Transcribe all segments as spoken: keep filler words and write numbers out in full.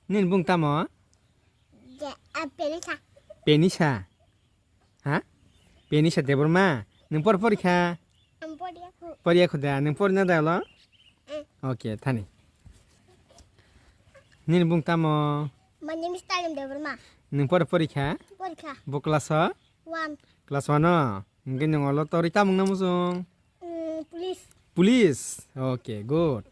Nini bung tamo? Je, ah, Penisa. Penisa? Ha? Penisa Debbarma? Nwng por porikha? Ang poriya ko. Poriya khuda, nwng porina da lo? Mm. Okay, thani. Nini bung tamo? My name is Talim Debbarma. Nwng por porikha? Porikha. Bo class o? One. Class one o? Hwnkhe nwng olo torwi tamung na muchung? Mm, police. Police? Okay, good.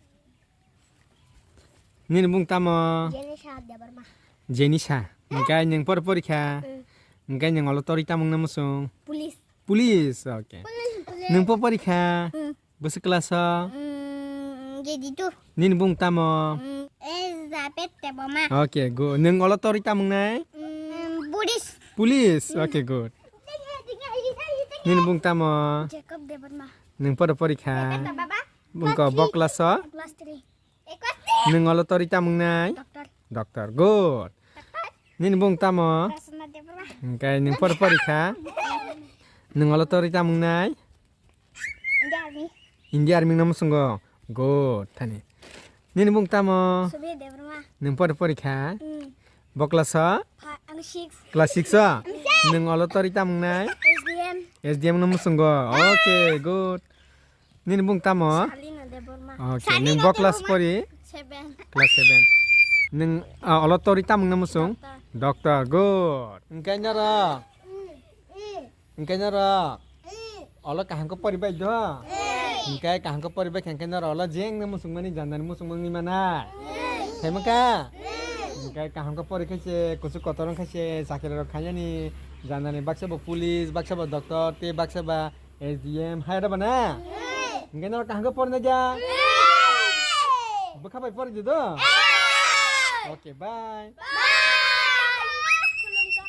Nini bung tamo? Jenisa Debbarma. Jenisa. Hwnkhe nwng por porikha? Mm. Hwnkhe nwng olo torwi tamung na muchung? Police. Police, okay. Police, police. Nwng po porikha? Mm. Bwswk class o? Mm, G D two. Nini bung tamo? Mm, Elizabeth Debbarma. Okay, good. Nwng olo torwi tamung nai? Mm, Buddhist. Police, okay, good. Nini bung tamo? Jacob Debbarma. Nwng por porikha? Baba. Bung ko bo class o? Class three. Nwng olo torwi tamung nai? Doctor. Doctor, good. Nini bung tamo? Prasanna Debbarma. Hwnkhe nwng por porikha? Nwng olo torwi tamung nai? India Army. India Army no muchungo? Good, thani. Nini bung tamo? Sudhir Debbarma. Nwng por porikha? Mm. Bo class o? Fa-, ang six. Class six o? Nwng olo torwi tamung nai? S D M. S D M no muchungo? Okay, good. Nini bung tamo? Salina Debbarma. Okay, nwng bo class pori? Seven. Class seven. Nwng, ah, olo torwi tamung na muchung? Doctor. Doctor, good. Hwnkhe noro? Mm, mm. Hwnkhe noro? Mm. Olo kaham khe pori bai do? Mm. Hwnkhe kaham khe pori bai khe hwnkhe noro olo jeng na muchung mani jandani muchung mani mana? Mm. Thai maka? Mm. Hwnkhe kaham khe pori khe se kuchuk kotor wng khe se chakri rok khainani jandani baksa bo police, baksa bo doctor, tei baksa ba S D M hai rw bana? Hwnkhe norok kaham khe porina kha? Bwkha bai pori di do? Okay, bye.